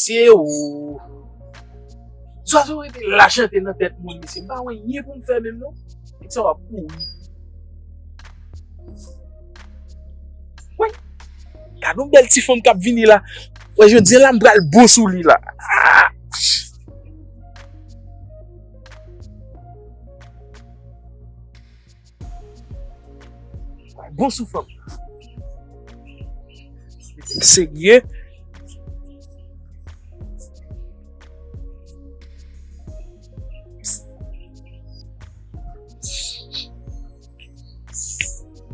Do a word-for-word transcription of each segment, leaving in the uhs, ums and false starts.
Tye ou. Zwazo rete la chante nan tèt moun, mesye. M pa wè anyen pou m fè menm, non. Nèg sa w ap kouri. Woy! Gade yon bèl ti fanm k ap vini la. Wè, jodi a la, m pral bon sou li la. Ah! Bon sou fanm. Serye.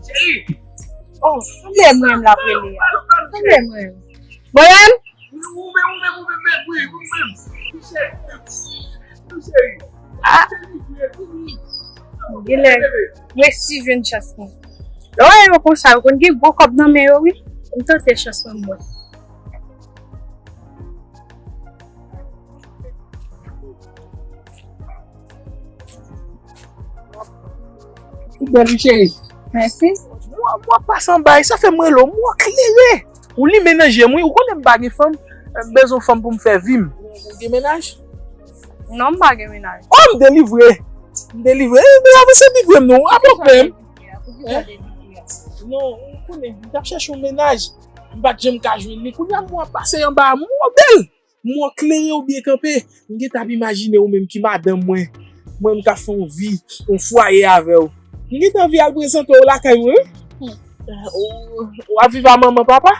Cheri! Oh, sanble mwen menm l ap rele a. Sanble mwen menm. Mwen menm? Ou menm, ou menm, ou menm, mèt, wi, ou menm. Touche, touche. Ah. Genlè, mwen si jwenn chans mwen. Lè w wè yo konsa, yo konn gen gwo kòb nan men yo, wi. M tante chans mwen, mwen. Ou bèl, wi, cheri. Mèsi. Mwen, mwen pase anba, sa fè mwen rele w, mwen klere. Ou li mennaj m, wi. Ou konnen m pa gen fanm, m bezwen fanm pou m fè vi m. Ou gen mennaj? Non, m pa gen mennaj. Oh, m delivre. M delivre. Eh, men avanse delivre m, non. A pwoblèm. Hein? Non, ou konnen, m t ap chèche yon mennaj. M pa t janm ka jwenn li. Kounye a, mwen pase anba, mwen bèl. Mwen klere ou byen kanpe. M gentan ap imajine ou menm ki madanm mwen. Mwen m ka fè yon vi, yon fwaye avè w. M gentan anvi al prezante w lakay mwen, wi. Hmm. Ou, ou ap viv a manman papa?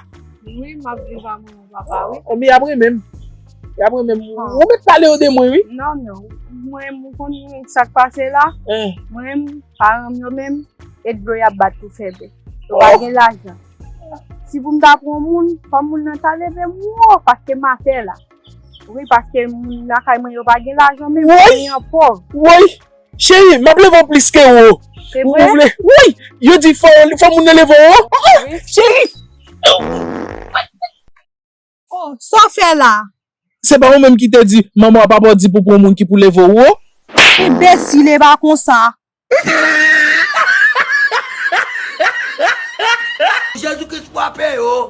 Wi, m ap viv a manman papa, wi. Enben, y ap renmen m. Y ap renmen m. Ah. Ou mèt pale yo de mwen, wi. Non, non. Mwen, m konn sa k pase la. Eh. Mwen, paran m yo menm, e dlo y ap bat pou fè bè. Yo pa gen lajan. Si pou m ta pran moun, fò moun nan ta leve m wo, paske m atè la. Wi, paske moun lakay mwen yo pa gen lajan, men mwen an pòv. Woy! Cheri, m ap leve w plis ke wo. Se vre? Ou vle? Woy! Yo di fò, fò moun nan leve w wo. Oh, oh, cheri! Oh, sa w fè la? Se pa ou menm ki te di, manman w papa w di pou pran moun ki pou leve w wo? Enbesil, e pa konsa. Jezi Kris frape yo.